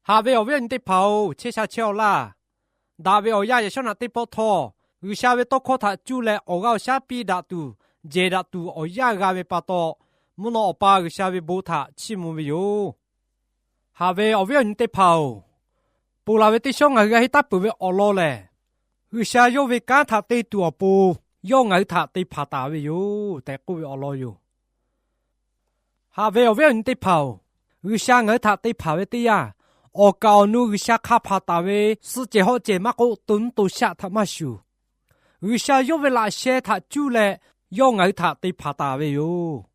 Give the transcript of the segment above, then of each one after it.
Haꞈ ve awˬ viˉ awˬ nyi teˇ hpaˍ-oˬ, chehˇ sha chehˇ-aw laˇ. Daꞈ ve awˬ yanˇ yaꞈ shawˉ naꞈ teˇ pawˆ htawˇ, G'uiˬsha ve tawˇ hkawˇ htaꞈ cuˇ leh awˬ g'aˇ awˬ shaˉ piˇ daꞈ tuˬ, jehˬ daꞈ tuˬ awˬ yanˇ g'a ve pa taw, mvuhˇ naw Awˬ pa G'uiˬsha ve bon htaꞈ chiˇ mvuh ve yoˬ. Haꞈ ve awˬ viˉ awˬ nyi teˇ hpaˍ-oˬ, ponˬ laˬ ve teˇ shawˉ ngaˬ hui g'a henˇ taˉ peuˬ ve awˬ lawn lehˬ, G'uiˬsha yawˇ ve kanˉ htaꞈ te tuˬ awˬ pon, yawˇ ngaˬ hui htaꞈ te hpanˍ taˍ ve yoˬ tehꞈ k'oˆ ve awˬ lawn yoˬ. Haꞈ ve awˬ viˉ awˬ nyi teˇ hpaˍ-oˬ, G'uiˬsha ngaˬ hui htaꞈ te hpanˍ ve teˇ yanˇ, awˬ kaˍ awˬ nu G'uiˬsha hk'a hpanˍ taˍ ve suh cehˬ hawˆ cehˬ maˇ k'oˆ, to nuˇ to shaˆ htaꞈ maˇ shuˍ, G'uiˬsha yawˇ ve laꞈ sheh htaꞈ cuˇ leh yawˇ ngaˬ hui htaꞈ te hpanˍ taˍ ve yoˬ.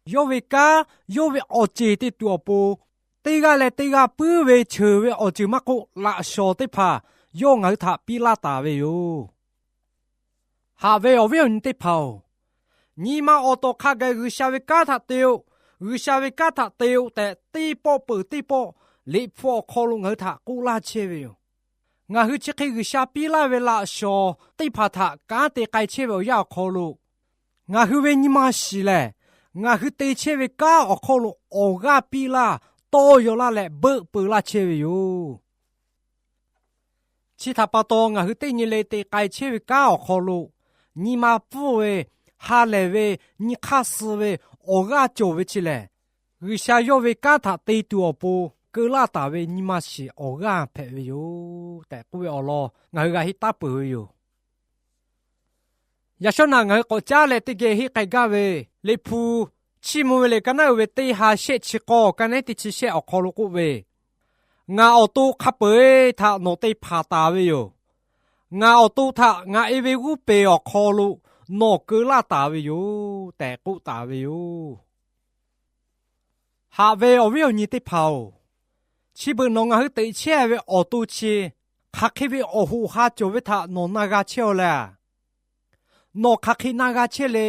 Yawˇ ve kanˉ, yawˇ ve awˬ ceˬ te tuˬ awˬ pon, teˇ g'aˇ leh teˇ g'aˇ puiˉ ve cheuˬ ve awˬ ceuˬ maˇ k'oˆ, laꞈ shawnˍ teˇ hpaˍ yawˇ ngaˬ hui htaꞈ piˇ laˇ taˍ ve yoˬ. Haꞈ ve awˬ viˉ awˬ nyi teˇ hpaˍ-oˬ, nyi ma awˬ tawˍ hk'a gaˬ G'uiˬsha ve kanˉ htaꞈ te-o, G'uiˬsha ve kanˉ htaꞈ te-o tehꞈ, teˇ pawˆ peuˬ teˇ pawˆ Liꞈ hpu awˬ hk'aw lo ngaˬ hui htaꞈ k'oˆ laˇ chehˇ ve yoˬ. Ngaˬ hui chi hk'e G'uiˬsha piˇ laˇ ve laꞈ shawnˍ teˇ hpaˍ htaꞈ kanˉ te k'ai chehˇ ve awˬ yanˇ awˬ hk'aw lo, ngaˬ hui ve nyi ma shiˍ lehˬ, ngaˬ hui te chehˇ ve kanˉ awˬ hk'aw lo awˬ g'aˇ piˇ laˇ, tawˇ yaw laˇ leh, beuˆ peu laˇ chehˇ ve yoˬ. Chi htaꞈ pa taw, ngaˬ hui teˇ nyi le te k'ai chehˇ ve kanˉ awˬ hk'aw lo, nyi ma pfuhˇ ve, ha lehˬ ve, nyi hk'aˇ suh ve, awˬ g'aˇ cawˬ ve chi lehˬ, G'uiˬsha yawˇ ve kanˉ htaꞈ te tuˬ awˬ pon keu laˇ taˍ ve nyi ma shiˍ awˬ g'aˇ hpehꞈ ve yoˬ tehꞈ k'oˆ ve awˬ lawn ngaˬ hui g'a henˇ taˉ peuˬ ve yoˬ. Yaꞈ shawˉ naꞈ ngaˬ hui k'awꞈ caˉ leh teˇ geh henˇ k'ai gaˇ ve, Liꞈ hpu chiˇ mvuh ve le ka naˉ uiˍ ve teˇ ha shehˆ chi k'awˇ, ka nehˉ teˇ chi shehˆ awˬ hk'aw lo k'oˆ ve, Ngaˬ awˬ to hk'a peu-eˬ htaꞈ nawˬ te hpanˍ taˍ ve yoˬ. Ngaˬ awˬ to htaꞈ ngaˬ e ve g'oˇ peˬ awˬ hk'aw lo nawˬ keu laˇ taˍ ve yoˬ tehꞈ k'oˆ taˍ ve yoˬ. Haꞈ ve awˬ viˉ awˬ nyi teˇ hpaˍ-oˬ, chi beuꞈ nawˬ ngaˬ hui teꞈ chehˇ ve awˬ to chi, hk'aˬ hk'e ve awˬ hoꞈ ha cawˬ ve htaꞈ nawˬ na g'a chehˇ-aw leh, nawˬ hk'aˬ hk'e na g'a chehˇ le.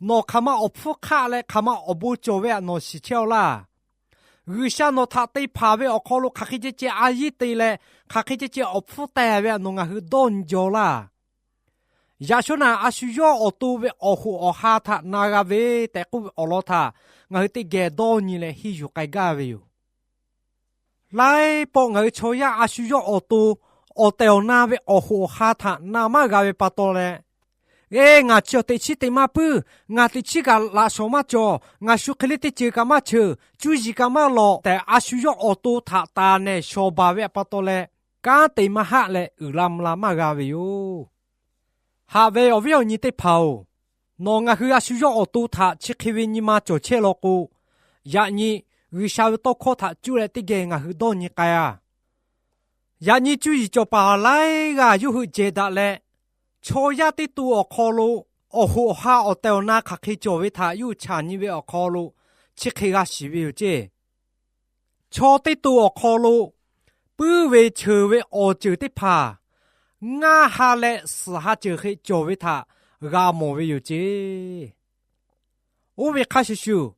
Nawˬ hk'aˬ ma awˬ hpfuhˇ hk'aˆ leh hk'aˬ ma awˬ bon cawˬ ve htaꞈ nawˬ shiˍ chehˇ-aw laˇ. G'uiˬsha nawˬ htaꞈ te hpanˍ ve awˬ hk'aw lo hk'aˬ hk'e ceh ceh a yiˉ te leh, hk'aˬ hk'e ceh ceh awˬ hpfuhˇ teh ve htaꞈ nawˬ ngaˬ hui dawˇ nyi jaw laˇ. Yaꞈ shawˉ naꞈ a shu yawˇ awˬ to ve awˬ hoꞈ awˬ ha htaꞈ na g'a ve tehꞈ k'oˆ ve awˬ lawn htaꞈ ngaˬ hui teˇ geh dawˇ nyi leh henˇ yuˬ k'ai gaˇ ve yoˬ. Laiˉ pawˆ ngaˬ hui chaw yaˇ a shu yawˇ awˬ to awˬ tehˬ awˬ na ve awˬ hoꞈ awˬ ha htaꞈ na maˇ g'a ve pa taw leh, Eˬ, ngaˬ chi awˬ teꞈ chiˉ te maˇ puiˉ, ngaˬ teꞈ chiˉ kaꞈ laꞈ shawnˍ maˇ cawˬ, ngaˬ shu hk'e le teˇ ceuˬ kaꞈ maˇ cheuˬ, cuˇ yiˍ kaꞈ maˇ lawꞈ tehꞈ, a shu yawˇ awˬ to htaꞈ taˍ nehˬ shawˍ baˬ ve pa taw leh, kanˉ te maˇ haˆ leh uiˍ la mvuh la maˇ g'a ve yoˬ. Haꞈ ve awˬ viˉ awˬ nyi teˇ hpaˍ-oˬ, nawˬ ngaˬ hui a shu yawˇ awˬ to htaꞈ chi hk'e ve nyi ma cawˬ chehˇ law k'o, yaꞈ nyi G'uiˬsha ve tawˇ hkawˇ htaꞈ cuˇ leh teˇ geh ngaˬ hui dawˇ nyi k'ai-a. Yaꞈ nyi cuˇ yiˍ cawˬ paˍ laiˉ g'aˇ yawˇ hui jehˬ daꞈ leh, chaw yaˇ teˇ to awˬ hk'aw lo awˬ hoꞈ awˬ ha awˬ tehˬ awˬ na hk'aˬ hk'e cawˬ ve htaꞈ yawˇ hui chaˬ nyi ve awˬ hk'aw lo chi hk'e g'a shiˍ ve yoˬ ceˇ. Chaw teˇ to awˬ hk'aw lo puiˉ ve cheuˬ ve awˬ ceuˬ teˇ hpaˍ ngaˇ ha leh suhˍ ha ceuˬ hk'e cawˬ ve htaꞈ g'a mawˬ ve yoˬ ceˇ. Oˇ ve hk'a shuˍ shuˍ,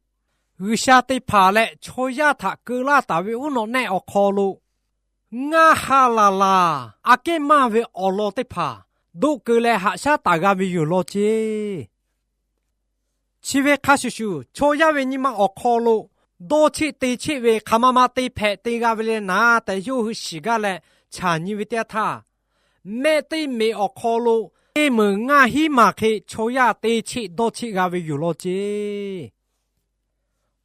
G'uiˬsha te hpanˍ leh chaw yaˇ htaꞈ keu laˇ taˍ ve uˉ nawꞈ nehˆ awˬ hk'aw lo, ngaˇ ha laˬ laˬ aꞈ kehˉ maˇ ve awˬ lawn teˇ hpaˍ doˆ keu leh haꞈ shaˉ taˍ g'a ve yoˬ law ceˇ. Chi ve hk'a shuˍ shuˍ, chaw yaˇ ve nyi ma awˬ hk'aw lo dawˇ cheˆ te cheˆ ve hk'aˬ ma ma te hpehꞈ te g'a ve le naˍ tehꞈ yawˇ hui shiˍ gaˇ leh chaˬ nyi ve teˇ yanˇ htaˇ, mehˆ teˇ meꞈ awˬ hk'aw lo teˇ meunˍ ngaˇ hinˉ maˬ hk'e chaw yaˇ te cheˆ dawˇ cheˆ g'a ve yoˬ law ceˇ.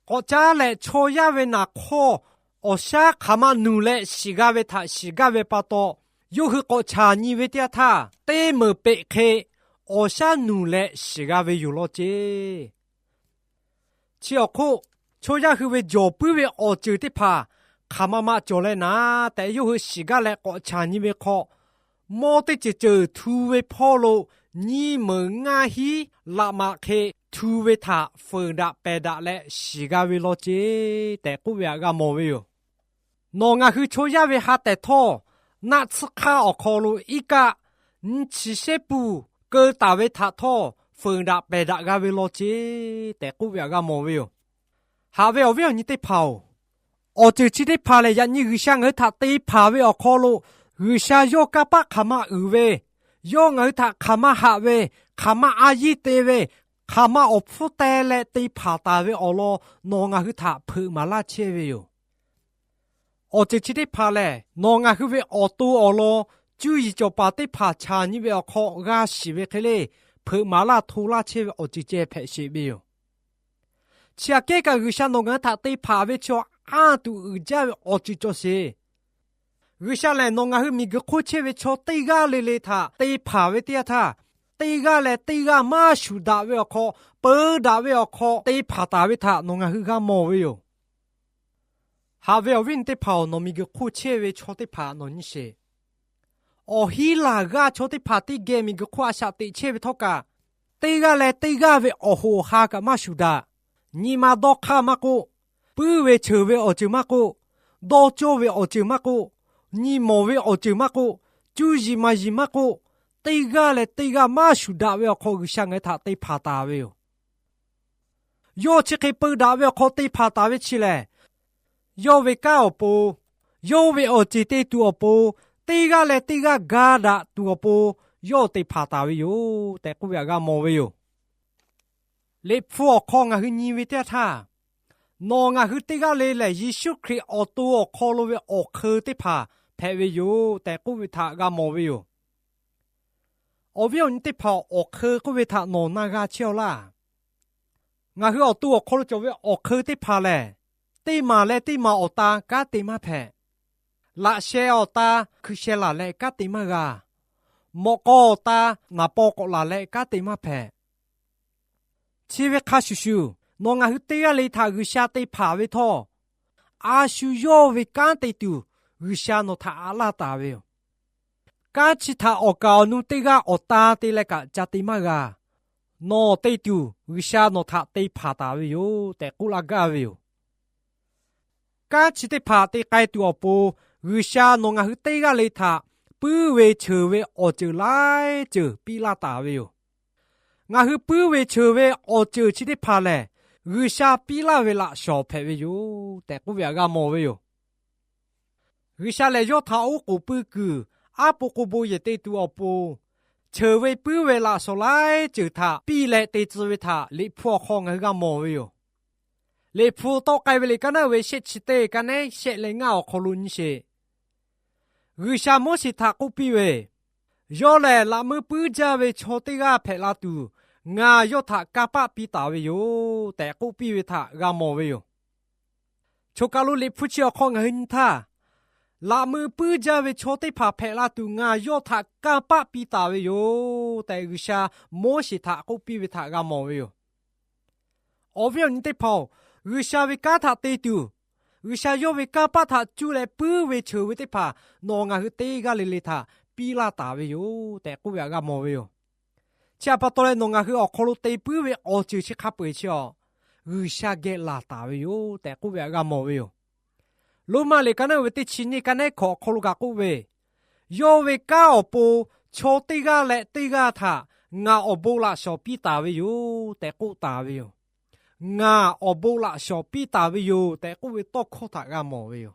K'awꞈ caˉ leh chaw yaˇ ve naˍ hk'awˇ awˬ shaˉ hk'aˬ ma nuˬ leh shiˍ g'a ve htaꞈ shiˍ gaˇ ve pa taw, yawˇ hui k'awꞈ chaˬ nyi ve teˇ yanˇ htaˇ, teˇ meunˍ peꞈ hk'e awˬ shaˉ nuˬ leh shiˍ g'a ve yoˬ law ceˇ. Chi awˬ hk'oˆ, chaw yaˇ hui ve jawˬ puiˉ ve awˬ ceuˬ teˇ hpaˍ hk'aˬ ma ma cawˬ leh naˍ tehꞈ yawˇ hui shiˍ gaˇ leh k'awꞈ chaˬ nyi ve hk'aw, mawˇ teˇ ceuˬ ceuˬ htu ve hpawˇ lo nyiˇ meunˍ ngaˇ hinˉ laꞈ maꞈ hk'e htu ve htaꞈ feuˍ daꞈ pehˬ daꞈ leh shiˍ g'a ve law ceˇ tehꞈ k'oˆ ve htaꞈ g'a mawˬ ve yoˬ. Nawˬ ngaˬ hui chaw yaˇ ve ha tehˬ htawˇ, naˆ tsuhˇ hk'aˇ awˬ hk'aw lo iˉ kaˆ nyi chi shehˉ pun keu taˍ ve htaꞈ htawˇ, feuˍ daꞈ pehˬ daꞈ g'a ve law ceˇ tehꞈ k'oˆ ve htaꞈ g'a mawˬ ve yoˬ. Haꞈ ve awˬ viˉ awˬ nyi teˇ hpaˍ-oˬ, awˬ ceuˬ chi teˇ hpaˍ lehˬ, yaꞈ nyi G'uiˬsha ngaˬ hui htaꞈ te hpanˍ ve awˬ hk'aw lo, G'uiˬsha yawˇ kanˇ paˆ hk'aˬ ma uiˍ ve, yawˇ ngaˬ hui htaꞈ hk'aˬ ma haꞈ ve, hk'aˬ ma a yiˇ te ve, hk'aˬ ma awˬ hpfuhˇ teh leh te hpanˍ taˍ ve awˬ lawn nawˬ ngaˬ hui htaꞈ hpeuꞈ maˍ laˇ chehˇ ve yoˬ. Awˬ ceuˬ chi teˇ hpaˍ lehˬ, nawˬ ngaˬ hui ve awˬ to awˬ lawn cuˇ yiˍ cawˬ paˍ teˇ hpaˍ chaˍ nyi ve awˬ hk'aw g'a shiˍ ve hk'e le, hpeuꞈ maˍ laˇ hto laˇ chehˇ ve awˬ ceuˬ ceh hpehꞈ sheˍ ve yoˬ. Chi aꞈ kehˉ kaꞈ G'uiˬsha nawˬ ngaˬ hui htaꞈ te hpanˍ ve chaw anˇ tuˬ uiˍ jaˇ ve awˬ ceuˬ cawˬ sheˍ. G'uiˬsha lehˬ, nawˬ ngaˬ hui miˬguiˬ hk'oˆ chehˇ ve chaw teˇ g'aˇ le le htaꞈ te hpanˍ ve teˇ yanˇ htaˇ, teˇ g'aˇ leh teˇ g'aˇ maˇ shuˍ daꞈ ve awˬ hk'aw, peu daꞈ ve awˬ hk'aw te hpanˍ taˍ ve htaꞈ nawˬ ngaˬ hui g'a mawˬ ve yoˬ. Haꞈ ve awˬ viˉ nyi teˇ hpaˍ-oˬ, nawˬ miˬguiˬ hk'oˆ chehˇ ve chaw teˇ hpaˍ nawˬ nyi sheˍ. Awˬ hinˉ laˬ g'aˇ chaw teˇ hpaˍ teˇ geh miˬguiˬ hk'oˆ a shaꞈ teꞈ chehˇ ve htawˇ kaꞈ, teˇ g'aˇ leh teˇ g'aˇ ve awˬ hoꞈ awˬ ha kaꞈ maˇ shuˍ daꞈ. Nyi ma dawˇ hk'aˇ maˇ k'oˆ, puiˉ ve cheuˬ ve awˬ ceuˬ maˇ k'oˆ, dawˇ cawˇ ve awˬ ceuˬ maˇ k'oˆ, nyi mawˬ ve awˬ ceuˬ maˇ k'oˆ, cuˇ yiˍ maˍ yiˍ maˇ k'oˆ, teˇ g'aˇ leh teˇ g'aˇ maˇ shuˍ daꞈ ve awˬ hk'aw G'uiˬsha ngaˬ hui htaꞈ te hpanˍ taˍ ve yoˬ. Yawˇ chi hk'e peu daꞈ ve awˬ hk'aw te hpanˍ taˍ ve chi lehˬ, yawˇ ve kanˉ awˬ pon, yawˇ ve awˬ ceˬ te tuˬ awˬ pon, teˇ g'aˇ leh teˇ g'aˇ ga daꞈ tuˬ awˬ pon, yawˇ te hpanˍ taˍ ve yoˬ tehꞈ k'oˆ ve htaꞈ g'a mawˬ ve yoˬ. Liꞈ hpu awˬ hk'aw ngaˬ hui nyi ve teˇ yanˇ htaˇ, nawˬ ngaˬ hui teˇ g'aˇ le lehˬ, Yeˍsuˆ Hkriꞈ awˬ to awˬ hk'aw lo ve awˬ hk'eun teˇ hpaˍ hpehꞈ ve yoˬ tehꞈ k'oˆ ve htaꞈ g'a mawˬ ve yoˬ. Awˬ viˉ awˬ nyi teˇ hpaˍ, awˬ hk'eun k'oˆ ve htaꞈ nawˬ na g'a chehˇ-aw laˇ. Ngaˬ hui awˬ to awˬ hk'aw lo cawˬ ve awˬ hk'eun teˇ hpaˍ lehˬ, teˇ maˬ leh teˇ maˬ awˬ ta kanˉ te maˇ hpehꞈ. Laꞈ sheh awˬ ta hkui sheh laˬ leh kanˉ te maˇ g'a. Mawꞈ k'aw awˬ ta naˍ paw k'awꞈ laˬ leh kanˉ te maˇ hpehꞈ. Chi ve hk'a shuˍ shuˍ, nawˬ ngaˬ hui teˇ g'aˇ le htaꞈ G'uiˬsha te hpanˍ ve htawˇ, a shu yawˇ ve kanˉ te tuˬ G'uiˬsha nawˬ htaꞈ aꞈ laˇ taˍ ve yoˬ. Kanˉ chi htaꞈ awˬ kaˍ awˬ nu teˇ g'aˇ awˬ ta te leh kaꞈ ca te maˇ g'a. Nawˬ te tuˬ G'uiˬsha nawˬ htaꞈ te hpanˍ taˍ ve yoˬ tehꞈ k'oˆ laˇ gaˇ ve yoˬ. Kanˉ chi teˇ hpaˍ te k'ai tuˬ awˬ pon, G'uiˬsha nawˬ ngaˬ hui teˇ g'aˇ le htaꞈ puiˉ ve cheuˬ ve awˬ ceuˬ laiˉ ceuˬ piˇ laˇ taˍ ve yoˬ. Ngaˬ hui puiˉ ve cheuˬ ve awˬ ceuˬ chi teˇ hpaˍ lehˬ, G'uiˬsha piˇ laˇ ve laꞈ shawnˍ hpehꞈ ve yoˬ tehꞈ k'oˆ ve htaꞈ g'a mawˬ ve yoˬ. G'uiˬsha lehˬ, yawˇ htaꞈ oˉ k'oˍ pui kuiˬ, aˉ po k'o bon yehˬ te tuˬ awˬ pon, cheuˬ ve puiˉ ve laꞈ shawnˍ laiˉ ceuˬ htaꞈ piˇ leh te tcuh ve htaꞈ Liꞈ hpu awˬ hk'aw ngaˬ hui g'a mawˬ ve yoˬ. Liꞈ hpu tawˆ k'ai ve liꞈ kaˉ naˉ ve shehˆ chi teˇ kaˉ nehˉ shehˆ leh ngaˇ awˬ hk'aw lo nyi sheˍ. G'uiˬsha Moˉseˍ htaꞈ k'oˆ piˇ ve, Yawˇ lehˬ laꞈ meuˇ puiˉ jaˇ ve chaw teˇ g'aˇ hpehꞈ la tuˬ, ngaˬ yawˇ htaꞈ kanˇ paˆ piˇ taˍ ve yoˬ tehꞈ k'oˆ piˇ ve htaꞈ g'a mawˬ ve yoˬ. Choˬ kaˬ lo Liꞈ hpu chi awˬ hk'aw ngaˬ hui nyi htaˇ, laꞈ meuˇ puiˉ jaˇ ve chaw teˇ hpaˍ hpehꞈ la tuˬ ngaˬ yawˇ htaꞈ kanˇ paˆ piˇ taˍ ve yoˬ tehꞈ, G'uiˬsha Moˉseˍ htaꞈ k'oˆ piˇ ve htaꞈ g'a mawˬ ve yoˬ. Awˬ viˉ awˬ nyi teˇ hpaˍ-oˬ, G'uiˬsha ve kanˉ htaꞈ te tuˬ, G'uiˬsha yawˇ ve kanˇ paˆ htaꞈ cuˇ leh puiˉ ve cheuˬ ve teˇ hpaˍ nawˬ ngaˬ hui teˇ g'aˇ le le htaꞈ piˇ laˇ taˍ ve yoˬ tehꞈ k'oˆ ve htaꞈ g'a mawˬ ve yoˬ. Chi htaꞈ pa taw leh nawˬ ngaˬ hui awˬ hk'aw lo te puiˉ ve awˬ ceuˬ chi hk'a peu-eˬ chi-a, G'uiˬsha geh laˬ taˍ ve yoˬ tehꞈ k'oˆ ve htaꞈ g'a mawˬ ve yoˬ. Roˉmaꞈ liꞈ kaˉ naˉ ve teˇ chi nyiˇ kaˉ nehˉ hkawꞈ awˬ hk'aw lo kaꞈ k'oˆ ve, Yawˇ ve kanˉ awˬ pon chaw teˇ g'aˇ leh teˇ g'aˇ htaꞈ ngaˬ awˬ bon laꞈ shawnˍ piˇ taˍ ve yoˬ tehꞈ k'oˆ taˍ ve yoˬ. Ngaˬ awˬ bon laꞈ shawnˍ piˇ taˍ ve yoˬ tehꞈ k'oˆ ve tawˇ hkawˇ htaꞈ g'a mawˬ ve yoˬ.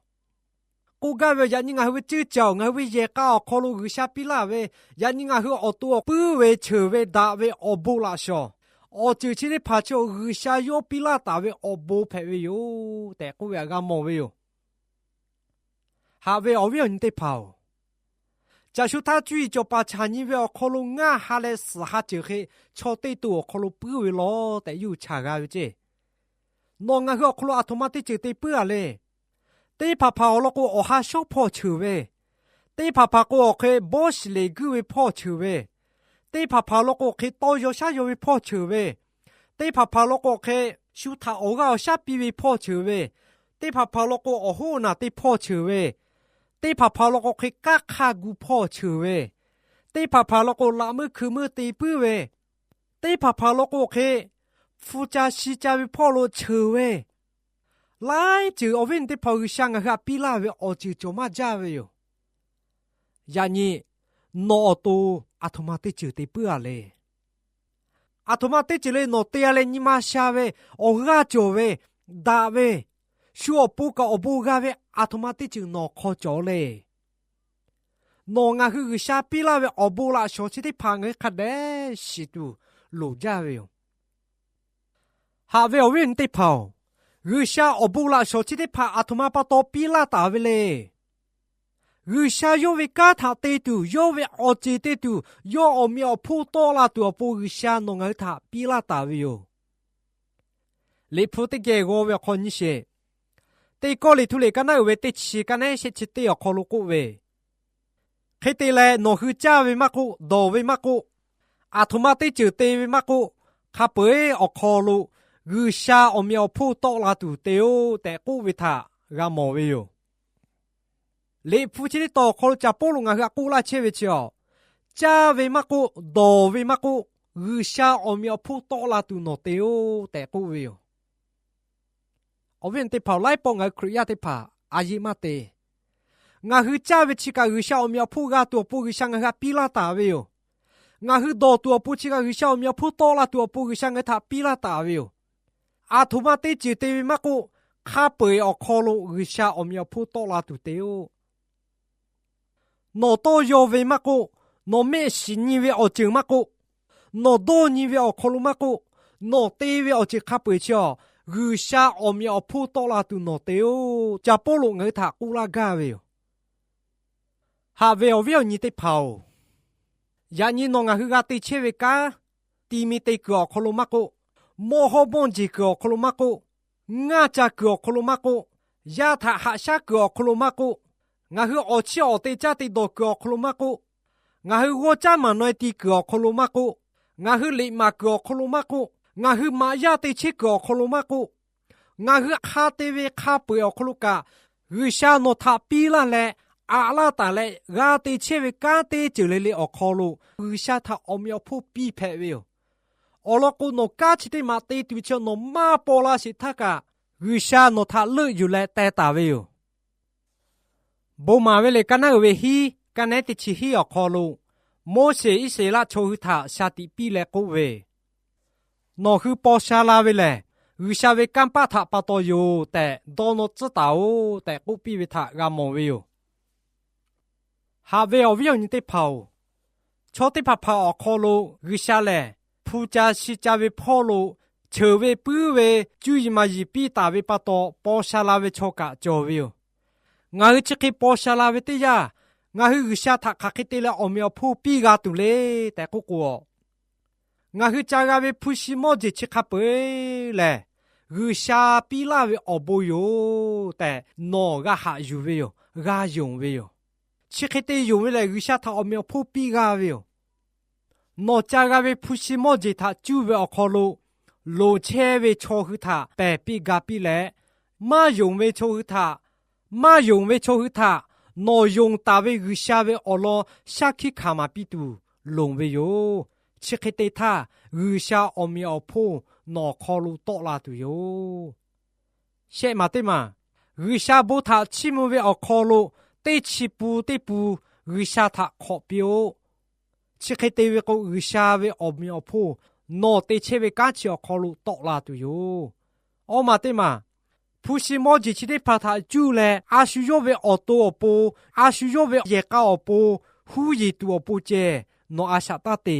K'oˆ gaˇ ve, yaꞈ nyi ngaˬ hui ve ceuˇ caˬ-oˬ, ngaˬ hui ve yehˬ k'a awˬ hk'aw lo G'uiˬsha piˇ laˇ ve, yaꞈ nyi ngaˬ hui awˬ to awˬ puiˉ ve cheuˬ ve daꞈ ve awˬ bon laꞈ shawnˍ, awˬ ceuˬ chi teˇ hpaˍ chi-oˬ, G'uiˬsha yawˇ piˇ laˇ taˍ ve awˬ bon hpehꞈ ve yoˬ tehꞈ k'oˆ ve htaꞈ g'a mawˬ ve yoˬ. Haꞈ ve awˬ viˉ awˬ nyi teˇ hpaˍ-oˬ, caˬ shu htaˇ cuˇ yiˍ cawˬ paˍ chaꞈ nyi ve awˬ hk'aw lo ngaˇ ha leh suhˍ ha ceuˬ hk'e chaw teˇ to awˬ hk'aw lo puiˉ ve law tehꞈ yawˇ hui chaˬ g'a ve ceˇ. Nawˬ ngaˬ hui awˬ hk'aw lo aˬ htoꞈ ma teˇ ceuˬ te puiˉ-a le. Teˇ hpaˍ hpaˍ awˬ lawn k'o, awˬ ha shawˉ hpawˇ cheuˬ ve, teˇ hpaˍ hpaˍ k'o, awˬ hk'e bawˇ shiˍ leˬ guiˇ ve hpawˇ cheuˬ ve, teˇ hpaˍ hpaˍ awˬ lawn k'o, awˬ hk'e tawˇ yaw shaˉ yaw ve hpawˇ cheuˬ ve, teˇ hpaˍ hpaˍ awˬ lawn k'o, awˬ hk'e shu htaꞈ awˬ g'aˇ awˬ shaˉ piˇ ve hpawˇ cheuˬ ve, teˇ hpaˍ hpaˍ awˬ lawn k'o, awˬ hoˉ awˬ naˬ te hpawˇ cheuˬ ve, teˇ hpaˍ hpaˍ awˬ lawn k'o, awˬ hk'e kaˆ hk'a gu hpawˇ cheuˬ ve, teˇ hpaˍ hpaˍ awˬ lawn k'o, laꞈ meuˇ hkui meuˇ te puiˉ ve, teˇ hpaˍ hpaˍ awˬ lawn k'o, awˬ hk'e hpu ca shi ca ve hpawˇ lo cheuˬ ve, laiˉ ceuˬ awˬ viˉ awˬ nyi teˇ hpaˍ-oˬ, G'uiˬsha ngaˬ hui htaꞈ piˇ laˇ ve awˬ ceuˬ cawˬ maˇ jaˇ ve yoˬ. Yaꞈ nyi nawˬ awˬ to aˬ htoꞈ ma teˇ ceuˬ te puiˉ-a le. Aˬ htoꞈ ma teˇ ceuˬ le nawˬ te-a leh nyi ma sha ve, awˬ g'aˇ cawˬ ve, daꞈ ve, shu awˬ pon kaꞈ awˬ bon g'a ve aˬ htoꞈ ma teˇ ceuˬ nawˬ hk'aw cawˬ le. Nawˬ ngaˬ hui G'uiˬsha piˇ laˇ ve awˬ bon laꞈ shawnˍ chi teˇ hpaˍ ngaˬ hui hk'a dehꞈ shiˍ tuˬ loˍ jaˇ ve yoˬ. Haꞈ ve awˬ viˉ awˬ nyi teˇ hpaˍ-oˬ, G'uiˬsha awˬ bon laꞈ shawnˍ chi teˇ hpaˍ aˬ htoꞈ ma pa taw piˇ laˇ taˍ ve le. G'uiˬsha yawˇ ve kanˉ htaꞈ te tuˬ, yawˇ ve awˬ ceˬ te tuˬ, yawˇ awˬ meꞈ awˬ hponˇ tawˆ la tuˬ awˬ pon G'uiˬsha nawˬ ngaˬ hui htaꞈ piˇ laˇ taˍ ve yoˬ. Liꞈ hpu teˇ geh g'aw ve awˬ hk'aw nyi sheˍ. Teˇ Kawˇrenˍhtuˆ liꞈ ka naˉ uiˍ ve teˇ chi ka nehˉ shehˆ chi teˇ awˬ hk'aw lo k'oˆ ve, hk'e te leh, nawˬ hui caˇ ve maˇ k'oˆ, dawˬ ve maˇ k'oˆ, aˬ htoꞈ ma teˇ ceuˬ te ve maˇ k'oˆ, hk'a peu-eˬ awˬ hk'aw lo G'uiˬsha awˬ meꞈ awˬ hponˇ tawˆ la tuˬ te-oˆ tehꞈ k'oˆ ve htaꞈ g'a mawˬ ve yoˬ. Liꞈ hpu chi teˇ tawn awˬ hk'aw lo Caˬ Pawˇluꞈ ngaˬ hui htaꞈ k'oˆ laˇ chehˇ ve chi a, caˇ ve maˇ k'oˆ, dawˬ ve maˇ k'oˆ, G'uiˬsha awˬ meꞈ awˬ hponˇ tawˆ la tuˬ nawˬ te-oˆ tehꞈ k'oˆ ve yoˬ. Awˬ viˉ awˬ nyi teˇ hpaˍ-oˬ, laiˉ pawˆ ngaˬ hui Hkriꞈ yaˇ teˇ hpaˍ a yeˆ maˇ te. Ngaˬ hui caˇ ve chi kaꞈ G'uiˬsha awˬ meꞈ awˬ hponˇ g'a tuˬ awˬ pon G'uiˬsha ngaˬ hui htaꞈ piˇ laˇ taˍ ve yoˬ. Ngaˬ hui dawˬ tuˬ awˬ pon chi kaꞈ G'uiˬsha awˬ meꞈ awˬ hponˇ tawˆ la tuˬ awˬ pon G'uiˬsha ngaˬ hui htaꞈ piˇ laˇ taˍ ve yoˬ. Aˬ htoꞈ ma teˇ ceuˬ te ve maˇ k'oˆ, hk'a peu-eˬ awˬ hk'aw lo G'uiˬsha awˬ meꞈ awˬ hponˇ tawˆ la tuˬ te-oˆ. Nawˬ tawˇ yaw ve maˇ k'oˆ, nawˬ mehˆ shiˍ nyi ve awˬ ceuˬ maˇ k'oˆ, nawˬ dawˇ nyi ve awˬ hk'aw lo maˇ k'oˆ, nawˬ te ve awˬ ceuˬ hk'a peu-eˬ chi a, G'uiˬsha awˬ meꞈ awˬ hponˇ tawˆ la tuˬ nawˬ te-oˆ. Caˬ Pawˇluꞈ ngaˬ hui htaꞈ k'oˆ laˇ gaˇ ve yoˬ. Haꞈ ve awˬ viˉ awˬ nyi teˇ hpaˍ-oˬ, yaꞈ nyi nawˬ ngaˬ hui g'a te chehˇ ve kanˉ, ti mi te kuiˬ awˬ hk'aw lo maˇ k'oˆ, mawˇ hawˇ mawˇ jeˬ kuiˬ awˬ hk'aw lo maˇ k'oˆ, ngaˇ ca kuiˬ awˬ hk'aw lo maˇ k'oˆ, yaˇ htaꞈ haꞈ shaˉ kuiˬ awˬ hk'aw lo maˇ k'oˆ, ngaˬ hui awˬ chiˇ awˬ te caˇ te dawˬ kuiˬ awˬ hk'aw lo maˇ k'oˆ, ngaˬ hui g'awˇ caˉ maˍ naweh ti kuiˬ awˬ hk'aw lo maˇ k'oˆ, ngaˬ hui liꞈ maˍ kuiˬ awˬ hk'aw lo maˇ k'oˆ, ngaˬ hui maꞈ yaˇ te chehˇ kuiˬ awˬ hk'aw lo maˇ k'oˆ, ngaˬ hui hk'a te ve hk'a peu-eˬ awˬ hk'aw lo kaꞈ, G'uiˬsha nawˬ htaꞈ piˇ laˇ leh aꞈ laˇ taˍ leh g'a te chehˇ ve kanˉ teˇ ceuˬ le le awˬ hk'aw lo G'uiˬsha htaꞈ awˬ meꞈ awˬ hponˇ piˇ hpehꞈ ve yoˬ. Awˬ lawn k'o, nawˬ kanˉ chi teˇ maˬ te tuˬ ve chi nawˬ maˇ paw la sheˍ htaˇ kaꞈ, G'uiˬsha nawˬ htaꞈ leuˆ yuˬ leh teh taˍ ve yoˬ. Bon maˍ ve liꞈ ka naˉ uiˍ ve hiˉ, ka nehˉ teˇ chi hiˉ awˬ hk'aw lo, Moˉseˍ Iˉsaˍreˍlaˆ chaw hui htaꞈ shaˍ tiꞈ piˇ leh k'oˆ ve, Nawˬ hui paw sha la ve lehˬ, G'uiˬsha ve kanˇ paˆ htaꞈ pa taw yoˬ tehꞈ dawˇ nawˇ tcuhˉ taˍ-oꞈ tehꞈ k'oˆ piˇ ve htaꞈ g'a mawˬ ve yoˬ. Haꞈ ve awˬ viˉ awˬ nyi teˇ hpaˍ-oˬ, chaw teˇ hpaˍ hpaˍ awˬ hk'aw lo G'uiˬsha lehˬ, hpu ca shi ca ve hpawˇ lo cheuˬ ve puiˉ ve cuˇ yiˍ maˍ yiˍ piˇ taˍ ve pa taw paw sha la ve chaw kaꞈ cawˬ ve yoˬ. Ngaˬ hui chi hk'e paw sha la ve teˇ yanˇ, ngaˬ hui G'uiˬsha htaꞈ hk'aˬ hk'e te leh awˬ meꞈ awˬ hponˇ piˇ g'a tuˬ le tehꞈ k'oˆ k'o, ngaˬ hui ca g'a ve hpu shi mawˇ jeˬ chi hk'a peu-eˬ lehˬ, G'uiˬsha piˇ laˇ ve awˬ bon yoˬ tehꞈ nawˬ g'a haꞈ yuˬ ve yoˬ, g'a yonˍ ve yoˬ. Chi hk'e te yonˍ ve lehˬ, G'uiˬsha htaꞈ awˬ meꞈ awˬ hponˇ piˇ g'a ve yoˬ. Nawˬ ca g'a ve hpu shi mawˇ jeˬ htaꞈ cuˇ ve awˬ hk'aw lo, loˍ chehˇ ve chaw hui htaꞈ pehˬ piˇ ga piˇ leh, maˇ yonˍ ve chaw hui htaꞈ, maˇ yonˍ ve chaw hui htaꞈ nawˬ yonˍ taˍ ve G'uiˬsha ve awˬ lawn shaˉ hkiˆ hkanˍ maˍ piˇ tuˬ loˍ ve yoˬ. Chi hk'e te htaˇ, G'uiˬsha awˬ meꞈ awˬ hponˇ nawˬ awˬ hk'aw lo tawˆ la tuˬ yoˬ. Shehˆ maˬ teˇ maˬ, G'uiˬsha bon htaꞈ chiˇ mvuh ve awˬ hk'aw lo teˇ chi pun teˇ pun G'uiˬsha htaꞈ hk'awꞈ piˇ-oˆ. Chi hk'e te ve k'o, G'uiˬsha ve awˬ meꞈ awˬ hponˇ nawˬ te chehˇ ve kanˉ chi awˬ hk'aw lo tawˆ la tuˬ yoˬ. Awˇ maˬ teˇ maˬ, hpu shi mawˇ jeˬ chi teˇ hpaˍ htaꞈ cuˇ leh a shu yawˇ ve awˬ to awˬ pon, a shu yawˇ ve yehˬ k'a awˬ pon, huˉ yeˬ tuˬ awˬ pon ceh nawˬ a shaꞈ taˇ te.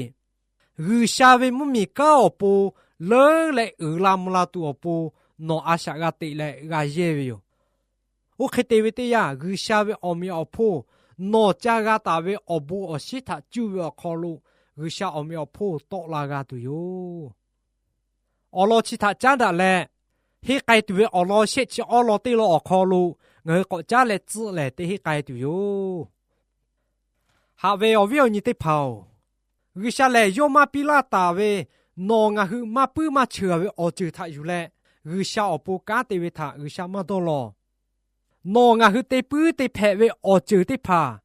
G'uiˬsha ve mvuhˇmiˬ kanˉ awˬ pon leuˉ leh uiˍ la mvuh la tuˬ awˬ pon nawˬ a shaꞈ g'a teꞈ leh g'a yehˇ ve yoˬ. Oˇ hk'e te ve teˇ yanˇ, G'uiˬsha ve awˬ meꞈ awˬ hponˇ nawˬ ca g'a taˍ ve awˬ bon awˬ shinˉ htaꞈ cuˇ ve awˬ hk'aw lo G'uiˬsha awˬ meꞈ awˬ hponˇ tawˆ la g'a tuˬ yoˬ. Awˬ lawn chi htaꞈ caˉ daꞈ leh, henˇ k'ai tuˬ ve awˬ lawn shehˆ chi awˉ lawn teˇ lawn awˬ hk'aw lo ngaˬ hui k'awꞈ caˉ leh tcuhˆ lehˍ te henˇ k'ai tuˬ yoˬ. Haꞈ ve awˬ viˉ awˬ nyi teˇ hpaˍ-oˬ, G'uiˬsha lehˬ yawˇ maˇ piˇ laˇ taˍ ve, nawˬ ngaˬ hui maˇ puiˉ maˇ cheuˬ ve awˬ ceuˬ htaꞈ yuˬ leh, G'uiˬsha awˬ pon kanˉ te ve htaꞈ G'uiˬsha maˇ dawˇ law. Nawˬ ngaˬ hui te puiˉ te hpehꞈ ve awˬ ceuˬ teˇ hpaˍ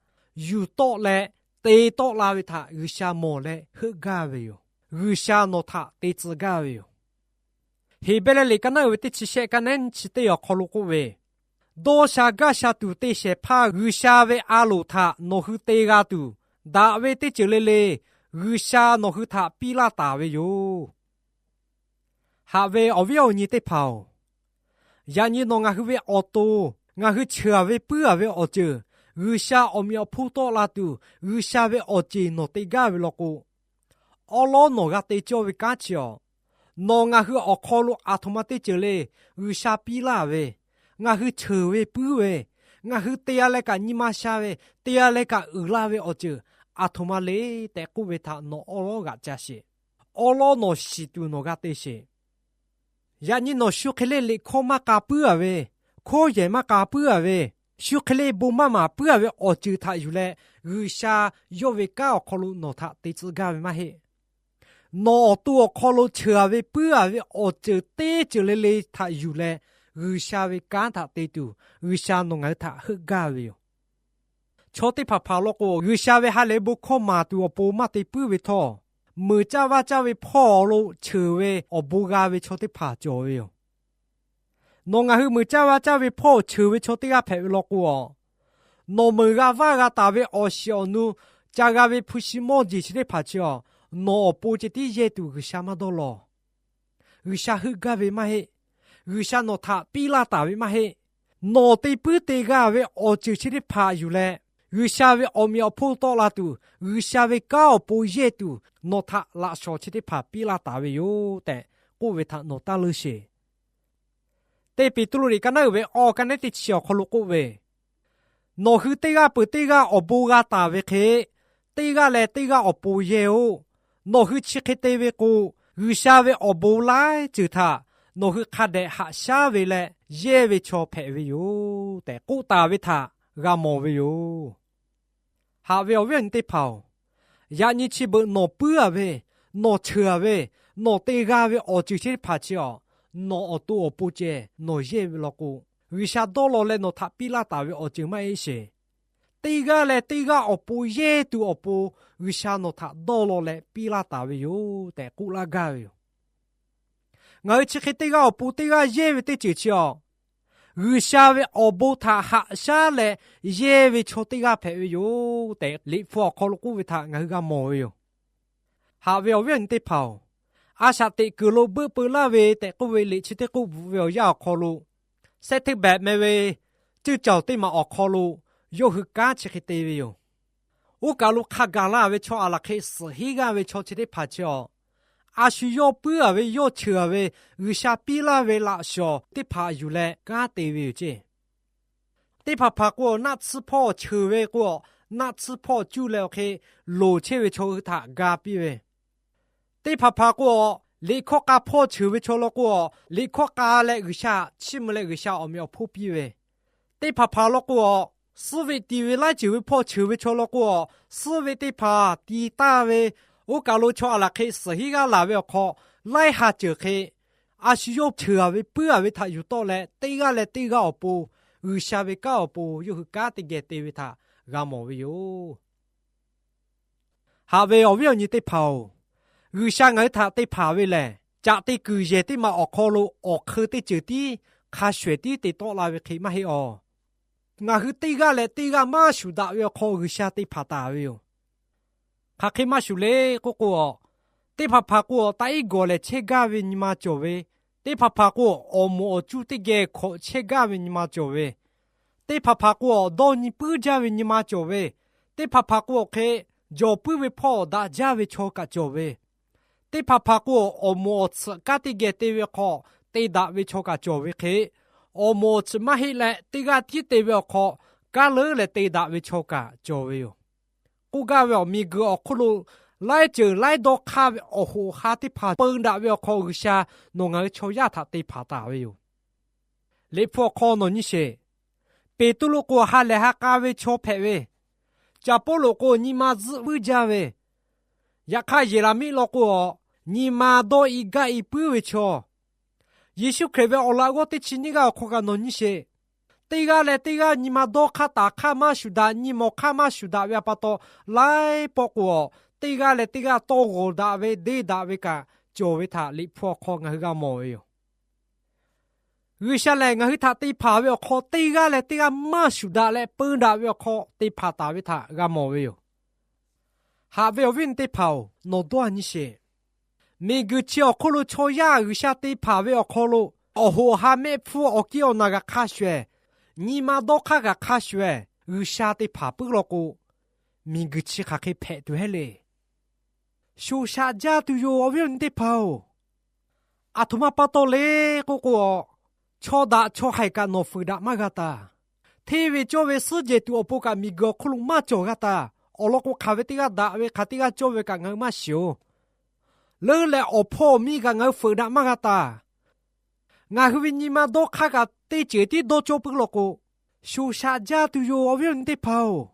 yuˬ tawˆ leh te tawˆ la ve htaꞈ G'uiˬsha mawˬ leh heuˆ gaˇ ve yoˬ. G'uiˬsha nawˬ htaꞈ te tcuh gaˇ ve yoˬ. Heˍbrehˇ liꞈ ka naˉ uiˍ ve teˇ chi shehˆ ka nehˉ nyiˇ chi teˇ awˬ hk'aw lo k'oˆ ve, Dawˇ sha gaˇ sha tuˬ te shehˍ hpaˇ G'uiˬsha ve a loˍ htaꞈ nawˬ hui te g'a tuˬ, daꞈ ve teˇ ceuˬ le le G'uiˬsha nawˬ hui htaꞈ piˇ laˇ taˍ ve yoˬ. Haꞈ ve awˬ viˉ awˬ nyi teˇ hpaˍ-oˬ, yaꞈ nyi nawˬ ngaˬ hui ve awˬ to, ngaˬ hui cheuˬ-a ve puiˉ-a ve awˬ ceuˬ, G'uiˬsha awˬ meꞈ awˬ hponˇ tawˆ la tuˬ G'uiˬsha ve awˬ ceˬ nawˬ te gaˇ ve law k'o, awˉ lawˉ nawˬ g'a te cawˇ ve kanˉ chi awˬ, Nawˬ ngaˬ hui awˬ hk'aw lo aˬ htoꞈ ma teˇ ceuˬ le G'uiˬsha piˇ laˇ ve, ngaˬ hui cheuˬ ve puiˉ ve, ngaˬ hui te g'a leh kaꞈ nyi ma sha ve, te g'a leh kaꞈ uiˍ la ve awˬ ceuˬ aˬ htoꞈ ma le tehꞈ k'oˆ ve htaꞈ nawˬ awˉ lawˉ g'aꞈ ca sheˍ. Awˉ lawˉ nawˬ shiˍ tuˬ nawˬ g'a te sheˍ. Yaꞈ nyi nawˬ shu hk'e le liꞈ hkawˇ maˇ k'a puiˉ a ve, hkawˇ yehˬ maˇ k'a puiˉ a ve, shu hk'e le bon maˇ maˍ puiˉ a ve awˬ ceuˬ htaꞈ yuˬ leh, G'uiˬsha yawˇ ve kanˉ awˬ hk'aw lo nawˬ htaꞈ te tcuh gaˇ ve maˇ heˆ. Nawˬ awˬ to awˬ hk'aw lo cheuˬ a ve puiˉ a ve awˬ ceuˬ teˇ ceuˬ le le htaꞈ yuˬ leh, G'uiˬsha ve kanˉ htaꞈ te tuˬ, G'uiˬsha nawˬ ngaˬ hui htaꞈ heuˆ gaˇ ve yoˬ. Chaw teˇ hpaˍ hpaˍ law k'o, G'uiˬsha ve ha lehˬ bon hkawˇ maˍ tuˬ awˬ pon maˇ te puiˉ ve htawˇ, meuˍ caˇ vaˇ caˇ ve hpawˇ lo cheuˬ ve awˬ bon g'a ve chaw teˇ hpaˍ cawˬ ve yoˬ. Nawˬ ngaˬ hui meuˍ caˇ vaˇ caˇ ve hpawˇ cheuˬ ve chaw teˇ g'aˇ hpehꞈ ve law k'o a, nawˬ meuˍ g'a vaˇ g'a taˍ ve awˬ shiˍ awˬ nu ca g'a ve hpu shi mawˇ jeˬ chi teˇ hpaˍ chi a, nawˬ awˬ pon ceh tiˉ yehˇ tuˬ G'uiˬsha maˇ dawˇ law. G'uiˬsha heuˆ gaˇ ve maˇ heˆ. G'uiˬsha nawˬ htaꞈ piˇ laˇ taˍ ve maˇ heˆ. Nawˬ te puiˉ te g'a ve awˬ ceuˬ chi teˇ hpaˍ yuˬ leh, G'uiˬsha ve awˬ meꞈ awˬ hponˇ tawˆ la tuˬ, G'uiˬsha ve kanˉ awˬ pon yehˇ tuˬ nawˬ htaꞈ laꞈ shawnˍ chi teˇ hpaˍ piˇ laˇ taˍ ve yoˬ tehꞈ k'oˆ ve htaꞈ nawˬ taˇ leuˇ sheˍ. Teˇ Peˍtruˆ liꞈ ka naˉ uiˍ ve awˬ ka neˉ teˇ chi awˬ hk'aw lo k'oˆ ve, Nawˬ hui teˇ g'aˇ peuˬ teˇ g'aˇ awˬ bon g'a taˍ ve hk'e, teˇ g'aˇ leh teˇ g'aˇ awˬ pon yehˇ-oˆ. Nawˬ hui chi hk'e te ve k'o, G'uiˬsha ve awˬ bon laiˉ ceuˬ htaꞈ nawˬ hui hk'a dehꞈ haꞈ shaˉ ve leh yehˇ ve chaw hpehꞈ ve yoˬ tehꞈ k'oˆ taˍ ve htaꞈ g'a mawˬ ve yoˬ. Haꞈ ve awˬ viˉ awˬ nyi teˇ hpaˍ-oˬ, yaꞈ nyi chi beuꞈ nawˬ puiˉ a ve, nawˬ cheuˬ a ve, nawˬ te g'a ve awˬ ceuˬ chi teˇ hpaˍ chi a, nawˬ awˬ to awˬ pon ceh nawˬ yehˇ ve law k'o, G'uiˬsha dawˇ law leh nawˬ htaꞈ piˇ laˇ taˍ ve awˬ ceuˬ maˇ heˆ sheˍ. Teˇ g'aˇ leh teˇ g'aˇ awˬ pon yehˇ tuˬ awˬ pon G'uiˬsha nawˬ htaꞈ dawˇ law leh piˇ laˇ taˍ ve yoˬ tehꞈ k'oˆ laˇ gaˇ ve yoˬ. Ngaˬ hui chi hk'e teˇ g'aˇ awˬ pon teˇ g'aˇ yehˇ ve teˇ ceuˬ chi a, G'uiˬsha ve awˬ bon htaꞈ haꞈ shaˉ leh yehˇ ve chaw teˇ g'aˇ hpehꞈ ve yoˬ tehꞈ, Liꞈ hpu awˬ hk'aw lo k'oˆ ve htaꞈ ngaˬ hui g'a mawˬ ve yoˬ. Haꞈ ve awˬ viˉ awˬ nyi teˇ hpaˍ-oˬ, a shaꞈ teꞈ kuiˬ lo beuˆ peu laˇ ve tehꞈ k'oˆ ve liꞈ chi teˇ k'oˆ bvuhꞈ ve awˬ yanˇ awˬ hk'aw lo, Sehˉ hteˇ behꞈ meh ve ceuˇ caˬ teˇ maˬ awˬ hk'aw lo yawˇ hui kanˉ chi hk'e te ve yoˬ. Oˇ kaˬ lo hk'a gaˬ la ve chaw aˬ laˬ hk'e suhˍ henˇ g'aˇ ve chaw chi teˇ hpaˍ chi a, a shu yawˇ puiˉ a ve yawˇ cheuˬ a ve G'uiˬsha piˇ laˇ ve laꞈ shawnˍ teˇ hpaˍ yuˬ leh kanˉ te ve yoˬ ceˇ. Teˇ hpaˍ hpaˍ k'o, naˆ tsuhˇ hpawˇ cheuˬ ve k'o, naˆ tsuhˇ hpawˇ cuˇ leh awˬ hk'e loˍ chehˇ ve chaw hui htaꞈ ga piˇ ve, teˇ hpaˍ hpaˍ k'o, liꞈ hkawˇ k'a hpawˇ cheuˬ ve chaw law k'o, liꞈ hkawˇ k'a leh G'uiˬsha chiˇ mvuh leh G'uiˬsha awˬ meꞈ awˬ hponˇ piˇ ve, teˇ hpaˍ hpaˍ law k'o, suhˉ ve ti ve laiˉ ceuˬ ve hpawˇ cheuˬ ve chaw law k'o, suhˉ ve teˇ hpaˍ ti taˇ ve, oˇ kaˬ lo chaw aˬ laˬ hk'e suhˍ henˇ g'aˇ laˬ ve awˬ hk'aw, laiˉ ha ceuˬ hk'e a shu yawˇ cheuˬ a ve puiˉ a ve htaꞈ yuˬ tawˆ leh, teˇ g'aˇ leh teˇ g'aˇ awˬ pon G'uiˬsha ve kanˉ awˬ pon yawˇ hui kanˉ teˇ geh te ve htaꞈ g'a mawˬ ve yoˬ. Haꞈ ve awˬ viˉ awˬ nyi teˇ hpaˍ-oˬ, G'uiˬsha ngaˬ hui htaꞈ te hpanˍ ve lehˬ, caꞈ te kuiˬ yehˬ teˇ maˬ awˬ hk'aw lo awˬ hk'eun teˇ ceuˬ tiˉ hk'a shuˍ ehˍ tiˉ te tawˆ la ve hk'e maˇ heˆ awˬ. Ngaˬ hui teˇ g'aˇ leh teˇ g'aˇ maˇ shuˍ daꞈ ve awˬ hk'aw G'uiˬsha te hpanˍ taˍ ve yoˬ. Hk'aˬ hk'e maˇ shuˍ le k'oˆ k'o, teˇ hpaˍ hpaˍ k'o, taꞈ iˉ gawˬ lehˬ chehˇ gaˇ ve nyi ma cawˬ ve, teˇ hpaˍ hpaˍ k'o, awˬ moˍ awˬ cuˇ teˇ geh hkawꞈ chehˇ gaˇ ve nyi ma cawˬ ve, teˇ hpaˍ hpaˍ k'o, dawˇ nyi puiˉ jaˇ ve nyi ma cawˬ ve, teˇ hpaˍ hpaˍ k'o, awˬ hk'e jawˬ puiˉ ve hpawˇ daꞈ jaˇ ve chaw kaꞈ cawˬ ve, teˇ hpaˍ hpaˍ k'o, awˬ moˍ awˬ tsuhꞈ kanˉ teˇ geh te ve hk'aw te daꞈ ve chaw kaꞈ cawˬ ve hk'e, awˬ moˍ awˬ tsuhꞈ maˇ heˆ leh teˇ g'aˇ tiˉ te ve awˬ hk'aw, kanˉ leuˉ leh te daꞈ ve chaw kaꞈ cawˬ ve yoˬ. K'oˆ gaˇ ve awˬ, miˬguiˬ awˬ hk'oˆ lo laiˉ ceuˬ laiˉ dawˇ hk'aˇ ve awˬ hoꞈ awˬ ha teˇ hpaˍ peu daꞈ ve awˬ hk'aw, G'uiˬsha nawˬ ngaˬ hui chaw yaˇ htaꞈ te hpanˍ taˍ ve yoˬ. Liꞈ hpu awˬ hk'aw nawˬ nyi sheˍ. Peˍtruˆ k'o, ha lehˬ ha k'a ve chaw hpehꞈ ve, Caˍ Pawˇluꞈ k'o, nyi ma zuhˆ vuiˇ jaˇ ve, yaꞈ hk'aˇ Yeˍraˍmiˆ law k'o, nyi ma dawˇ i gaˇ i puiˉ ve chaw. Yeˍsuˆ Hkriꞈ ve awˬ laꞈ g'awˇ teˇ chi nyiˇ g'aˇ awˬ hk'aw kaꞈ nawˬ nyi sheˍ. Teˇ g'aˇ leh teˇ g'aˇ nyi ma dawˇ hk'aˇ taˍ hk'aˇ maˇ shuˍ daꞈ, nyi mawˬ hk'aˇ maˇ shuˍ daꞈ ve a pa taw, laiˉ pawˆ k'o, teˇ g'aˇ leh teˇ g'aˇ tawˇ g'awˬ daꞈ ve, deˇ daꞈ ve kaꞈ cawˬ ve htaꞈ Liꞈ hpu awˬ hk'aw ngaˬ hui g'a mawˬ ve yoˬ. G'uiˬsha lehˬ, ngaˬ hui htaꞈ te hpanˍ ve awˬ hk'aw, teˇ g'aˇ leh teˇ g'aˇ maˇ shuˍ daꞈ leh peu daꞈ ve awˬ hk'aw te hpanˍ taˍ ve htaꞈ g'a mawˬ ve yoˬ. Haꞈ ve awˬ viˉ awˬ nyi teˇ hpaˍ-oˬ, nawˬ dawˇ nyi sheˍ. Miˬguiˬ chi awˬ hk'oˆ lo chaw yaˇ G'uiˬsha te hpanˍ ve awˬ hk'aw lo, awˬ hoꞈ awˬ ha mehˆ hpfuhˇ awˬ kiˇ awˬ naˬ g'a hk'a shuˍ ehˍ, nyi ma dawˇ hk'aˇ g'a hk'a shuˍ ehˍ, G'uiˬsha te hpanˍ puiˉ law k'o, miˬguiˬ chi hk'aˬ hk'e hpehꞈ tuˬ heˆ le. Shoˍ shaꞈ jaˇ tuˬ yoˬ, awˬ viˉ awˬ nyi teˇ hpaˍ-oˬ. Aˬ htoꞈ ma pa taw le k'oˆ k'o, chaw daꞈ chaw haiˬ kaꞈ nawˬ fuiˍ daꞈ maˇ g'a taˍ. Hteˇ ve cawˇ ve suhˉ jehˬ tuˬ awˬ pon kaꞈ miˬguiˬ awˬ hk'oˆ lo maˇ cawˬ g'a taˍ. Awˬ lawn k'o, hk'aˬ ve teˇ g'aˇ daꞈ ve, hk'aˬ teˇ g'aˇ cawˇ ve kaꞈ ngaˬ hui maˇ shiˍ-oˬ. Leuˉ leh awˬ hpawˇ awˬ miˇ kaꞈ ngaˬ hui fuiˍ daꞈ maˇ g'a taˍ. Ngaˬ hui ve nyi ma dawˇ hk'aˇ kaꞈ teˇ ceuˬ tiˉ dawˇ cawˇ puiˉ law k'o, shoˍ shaꞈ jaˇ tuˬ yoˬ, awˬ viˉ awˬ nyi teˇ hpaˍ-oˬ.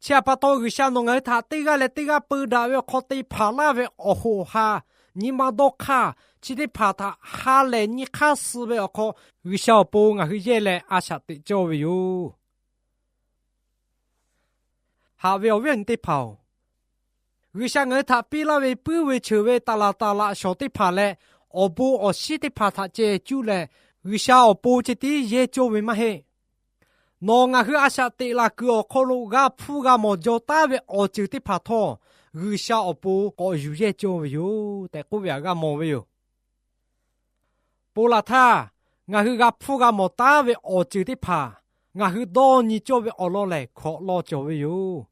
Chi htaꞈ pa taw, G'uiˬsha nawˬ ngaˬ hui htaꞈ teˇ g'aˇ leh teˇ g'aˇ peu daꞈ ve awˬ hk'aw te hpanˍ laˇ ve awˬ hoꞈ awˬ ha, nyi ma dawˇ hk'aˇ, chi teˇ hpaˍ htaꞈ ha lehˬ nyi hk'aˇ suh ve awˬ hk'aw, G'uiˬsha awˬ pon ngaˬ hui yehˇ leh a shaꞈ teꞈ cawˇ ve yoˬ. Haꞈ ve awˬ viˉ awˬ nyi teˇ hpaˍ-oˬ, G'uiˬsha ngaˬ hui htaꞈ piˇ laˇ ve puiˉ ve cheuˬ ve taˍ laˍ taˍ laꞈ shawˍ teˇ hpaˍ leh awˬ bon awˬ shinˉ teˇ hpaˍ htaꞈ ceh cuˇ leh, G'uiˬsha awˬ pon ceh tiˉ yehˇ cawˇ ve maˇ heˆ. Nawˬ ngaˬ hui a shaꞈ teꞈ laˬ kuiˬ awˬ hk'aw lo g'a hpfuhˇ g'a mawˬ jaw taˉ ve awˬ ceuˬ teˇ hpaˍ htawˇ, G'uiˬsha awˬ pon k'awꞈ yuˬ yehˇ cawˇ ve yoˬ tehꞈ k'oˆ ve htaꞈ g'a mawˬ ve yoˬ. Ponˬ laˬ htaˇ, ngaˬ hui g'a hpfuhˇ g'a mawˬ taˉ ve awˬ ceuˬ teˇ hpaˍ ngaˬ hui dawˇ nyi cawˇ ve awˬ lawn lehˬ, hkawꞈ law cawˬ ve yoˬ.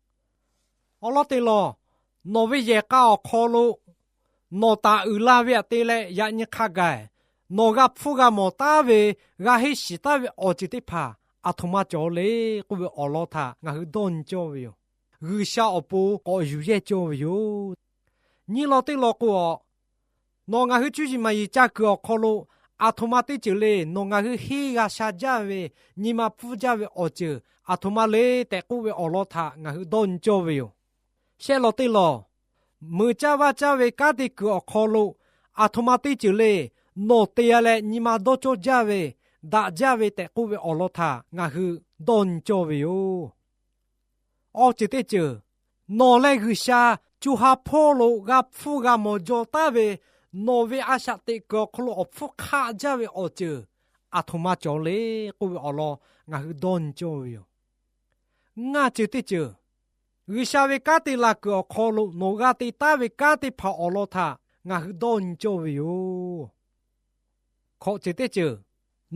Awˬ lawn teˇ lawˬ, nawˬ ve yehˬ k'a awˬ hk'aw lo nawˬ taˍ uiˍ la ve htaꞈ te leh yaꞈ nyi hk'a gaˬ, nawˬ g'a hpfuhˇ g'a mawˬ taˉ ve, g'a henˇ shiˍ taˉ ve awˬ ceuˬ teˇ hpaˍ aˬ htoꞈ ma cawˬ le k'oˆ ve awˬ lawn htaꞈ ngaˬ hui dawˇ nyi cawˇ ve yoˬ. G'uiˬsha awˬ pon k'awꞈ yuˬ yehˇ cawˇ ve yoˬ. Nyiˇ law teˇ law k'o, nawˬ ngaˬ hui cuˇ yiˍ maˍ yiˍ ca kuiˬ awˬ hk'aw lo aˬ htoꞈ ma teˇ ceuˬ le, nawˬ ngaˬ hui henˇ g'a sha jaˇ ve, nyi ma pfuhˇ jaˇ ve awˬ ceuˬ aˬ htoꞈ ma le tehꞈ k'oˆ ve awˬ lawn htaꞈ ngaˬ hui dawˇ nyi cawˇ ve yoˬ. Shehˆ law teˇ law, meuꞈ caˇ vaˇ caˇ ve kanˉ te kuiˬ awˬ hk'aw lo aˬ htoꞈ ma teˇ ceuˬ le, nawˬ te-a leh nyi ma dawˇ cawˇ jaˇ ve, daꞈ jaˇ ve tehꞈ k'oˆ ve awˬ lawn htaꞈ ngaˬ hui dawˇ nyi cawˇ ve yoˬ. Awˬ ceuˬ teˇ ceuˬ, nawˬ leh G'uiˬsha co ha hpawˇ lo g'a hpfuhˇ g'a mawˬ jaw taˉ ve, nawˬ ve a shaꞈ teꞈ kuiˬ awˬ hk'aw lo awˬ hpfuhˇ hk'aˆ jaˇ ve awˬ ceuˬ aˬ htoꞈ ma cawˬ le k'oˆ ve awˬ lawn ngaˬ hui dawˇ nyi cawˇ ve yoˬ. Ngaˇ ceuˬ teˇ ceuˬ, G'uiˬsha ve kanˉ te laˬ kuiˬ awˬ hk'aw lo nawˬ g'a te taˉ ve kanˉ teˇ hpaˍ awˬ lawn htaꞈ ngaˬ hui dawˇ nyi cawˇ ve yoˬ. Hkawꞈ ceuˬ teˇ ceuˬ,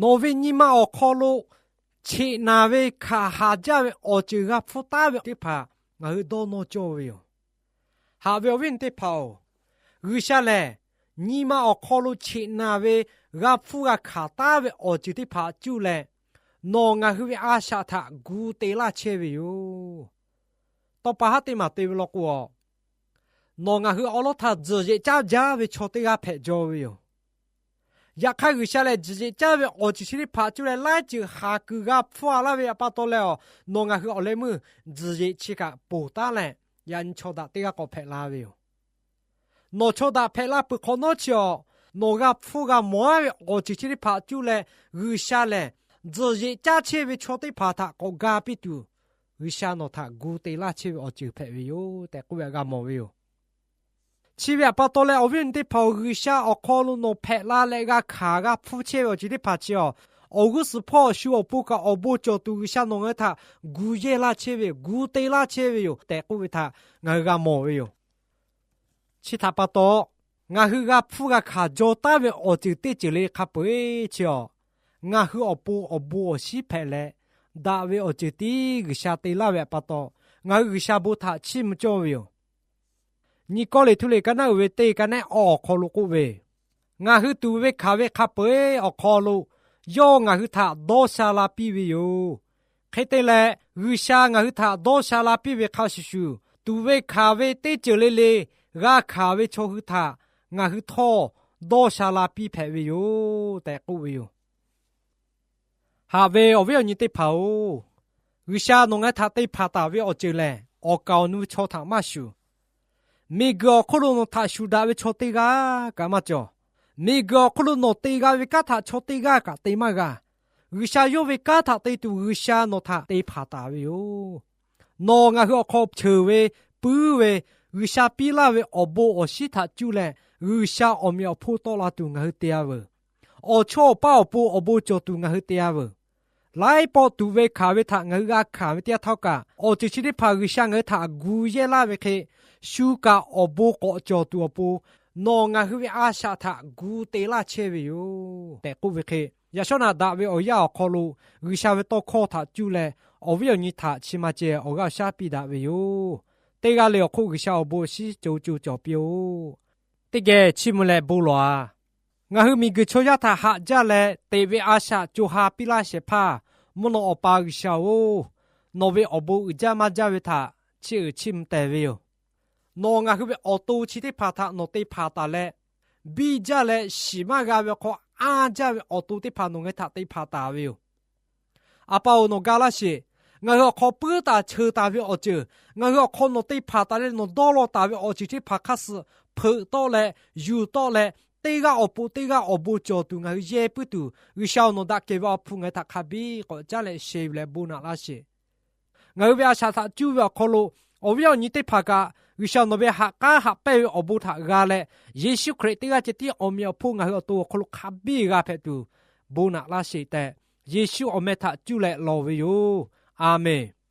nawˬ ve nyi ma awˬ hk'aw lo cheꞈ naˍ ve hkanˍ haˍ jaˇ ve awˬ ceuˬ g'a hpfuhˇ taˉ ve teˇ hpaˍ ngaˬ hui dawˇ nawˇ cawˇ ve yoˬ. Haꞈ ve awˬ viˉ awˬ nyi teˇ hpaˍ-oˬ, G'uiˬsha lehˬ nyi ma awˬ hk'aw lo cheꞈ naˍ ve g'a hpfuhˇ g'a hkanˍ taˉ ve awˬ ceuˬ teˇ hpaˍ cuˇ leh, nawˬ ngaˬ hui ve a shaꞈ htaꞈ gu te laˇ chehˇ ve yoˬ. Tawˇ pa haˉ teˇ maˬ te ve law k'o, nawˬ ngaˬ hui awˉ lawˉ htaˇ tzuhˬ yeꞈ caˇ jaˇ ve chaw teˇ g'aˇ hpehꞈ jaw ve yoˬ. Yaꞈ hk'aˇ, G'uiˬsha lehˬ tzuhˬ yeꞈ caˇ ve awˬ ceuˬ chi teˇ hpaˍ cuˇ leh laiˉ ceuˬ haˍ kuiˬ g'a hpfuhˇ-a laˇ ve pa taw leh, nawˬ ngaˬ hui awˬ leh meuˇ tzuhˬ yeꞈ chi kaꞈ ponˬ taˉ leh, yaꞈ nyi chaw daꞈ teˇ g'aˇ k'awꞈ hpehꞈ la ve yoˬ. Nawˬ chaw daꞈ hpehꞈ la peuˬ hk'awꞈ nawˉ chi awˬ, nawˬ g'a hpfuhˇ g'a mawˬ-a ve awˬ ceuˬ chi teˇ hpaˍ cuˇ leh, G'uiˬsha lehˬ tzuhˬ yeꞈ caˇ chehˇ ve chaw teˇ hpaˍ htaꞈ k'awꞈ ga piˇ tuˬ, G'uiˬsha nawˬ htaꞈ gu te laˇ chehˇ ve awˬ ceuˬ hpehꞈ ve yoˬ tehꞈ k'oˆ ve htaꞈ g'a mawˬ ve yoˬ. Chi ve pa taw leh awˬ viˉ awˬ nyi teˇ hpaˍ-oˬ, G'uiˬsha awˬ hk'aw lo nawˬ hpehꞈ la leh g'a hkanˍ g'a hpfuhˇ chehˇ ve awˬ ceuˬ teˇ hpaˍ chi awˬ, awˬ g'uˇ suhˍ hpawˇ shu awˬ pon kaꞈ awˬ bon cawˬ tuˬ G'uiˬsha nawˬ ngaˬ hui htaꞈ gu yehˇ laˇ chehˇ ve yoˬ, gu te laˇ chehˇ ve yoˬ tehꞈ k'oˆ ve htaꞈ ngaˬ hui g'a mawˬ ve yoˬ. Chi htaꞈ pa taw, ngaˬ hui g'a hpfuhˇ g'a hkanˍ jaw taˉ ve awˬ ceuˬ teˇ ceuˬ le hk'a peu-eˬ chi awˬ, ngaˬ hui awˬ pon awˬ bon awˬ shinˉ hpehꞈ leh, daꞈ ve awˬ ceuˬ tiˉ G'uiˬsha te laˇ ve pa taw, ngaˬ hui G'uiˬsha bon htaꞈ chiˇ mvuh cawˇ ve yoˬ. Nyi Kawˇrenˍhtuˆ liꞈ ka naˉ uiˍ ve teˇ ka nehˉ awˬ hk'aw lo k'oˆ ve, ngaˬ hui tuˍ ve hkanˍ ve hk'a peu-eˬ awˬ hk'aw lo yawˇ ngaˬ hui htaꞈ dawˇ sha la piˇ ve yoˬ. Hk'e te leh, G'uiˬsha ngaˬ hui htaꞈ dawˇ sha la piˇ ve hk'a shuˍ shuˍ, tuˍ ve hkanˍ ve teˇ ceuˬ le le g'a hkanˍ ve chaw hui htaꞈ ngaˬ hui htawˇ dawˇ sha la piˇ hpehꞈ ve yoˬ tehꞈ k'oˆ ve yoˬ. Haꞈ ve awˬ viˉ awˬ nyi teˇ hpaˍ-oˬ, G'uiˬsha nawˬ ngaˬ hui htaꞈ te hpanˍ taˍ ve awˬ ceuˬ lehˬ, awˬ kaˍ awˬ nu ve chaw htaꞈ maˇ shuˍ. Miˬguiˬ awˬ hk'oˆ lo nawˬ htaꞈ shuˍ daꞈ ve chaw teˇ g'aˇ kaꞈ maˇ cawˬ. Miˬguiˬ awˬ hk'oˆ lo nawˬ te g'a ve kanˉ htaꞈ chaw teˇ g'aˇ kaꞈ te maˇ g'a. G'uiˬsha yawˇ ve kanˉ htaꞈ te tuˬ G'uiˬsha nawˬ htaꞈ te hpanˍ taˍ ve yoˬ. Nawˬ ngaˬ hui awˬ hk'aw cheuˬ ve, puiˉ ve, G'uiˬsha piˇ laˇ ve awˬ bon awˬ shinˉ htaꞈ cuˇ leh, G'uiˬsha awˬ meꞈ awˬ hponˇ tawˆ la tuˬ ngaˬ hui te-a veuˬ. Awˬ chawˇ awˬ paˇ awˬ pon awˬ bon cawˬ tuˬ ngaˬ hui te-a veuˬ. Laiˉ pawˆ tuˍ ve hkanˍ ve htaꞈ ngaˬ hui g'a hkanˍ ve teˇ yanˇ htawˇ kaꞈ, awˬ ceuˬ chi teˇ hpaˍ G'uiˬsha ngaˬ hui htaꞈ gu yehˇ laˇ ve hk'e, shu kaꞈ awˬ bon k'awꞈ cawˬ tuˬ awˬ pon, nawˬ ngaˬ hui ve a shaꞈ htaꞈ gu te laˇ chehˇ ve yoˬ tehꞈ k'oˆ ve hk'e, yaꞈ shawˉ naꞈ daꞈ ve awˬ yanˇ awˬ hk'aw lo G'uiˬsha ve tawˇ hkawˇ htaꞈ cuˇ leh, awˬ viˉ awˬ nyi htaꞈ chi ma ceh awˬ g'aˇ awˬ shaˉ piˇ daꞈ ve yoˬ. Teˇ g'aˇ le awˬ hk'oˆ G'uiˬsha awˬ bon awˬ shinˉ co co cawˬ piˇ-oˆ. Teˇ geh chiˇ mvuh leh bon lawˬ-a. Ngaˬ hui miˬguiˬ chaw yaˇ htaꞈ haꞈ jaˇ leh teꞈ ve a shaꞈ co ha piˇ laˇ shehˍ hpaˇ, mvuhˇ naw Awˬ pa G'uiˬsha-oˬ, nawˬ ve awˬ bon uiˍ jaˇ maˇ jaˇ ve htaꞈ chiˇ uiˍ chiˇ mvuh tehˬ ve yoˬ. Nawˬ ngaˬ hui ve awˬ to chi teˇ hpaˍ htaꞈ nawˬ te hpanˍ taˍ leh, biˇ jaˇ leh shiˍ maˇ g'a ve awˬ hk'aw anˇ jaˇ ve awˬ to teˇ hpaˍ nawˬ ngaˬ hui htaꞈ te hpanˍ taˍ ve yoˬ. A pa-oˬ, nawˬ ga laˇ sheˍ. Ngaˬ hui awˬ hk'aw puiˉ taˍ cheuˬ taˍ ve awˬ ceuˬ, ngaˬ hui awˬ hk'aw nawˬ te hpanˍ taˍ leh nawˬ dawˇ law taˍ ve awˬ ceuˬ teˇ hpaˍ hk'aˇ suh hpeuꞈ tawˆ leh, yuˬ tawˆ leh, teˇ g'aˇ awˬ pon teˇ g'aˇ awˬ bon cawˬ tuˬ ngaˬ hui yehˇ puiˉ tuˬ, G'uiˬsha-oˬ, nawˬ daꞈ kehˬ ve Awˬ hpu ngaˬ hui htaꞈ hk'a biˇ k'awꞈ caˉ leh sheh ve leh bon naꞈ laˇ sheˍ. Ngaˬ hui ve a shaꞈ htaꞈ cuˇ ve awˬ hk'aw lo, awˬ viˉ awˬ nyi teˇ hpaˍ kaꞈ G'uiˬsha nawˬ ve haꞈ k'aˉ haꞈ pehnˇ ve awˬ bon htaꞈ g'a leh, Yeˍsuˆ Hkriꞈ teˇ g'aˇ ceh tiˉ awˬ meꞈ awˬ hponˇ ngaˬ hui awˬ to awˬ hk'aw lo hk'a biˇ g'a hpehꞈ tuˬ, bon naꞈ laˇ sheˍ tehꞈ, Yeˍsuˆ awˬ meh htaꞈ cuˇ leh lawˬ ve yoˬ. A menˬ.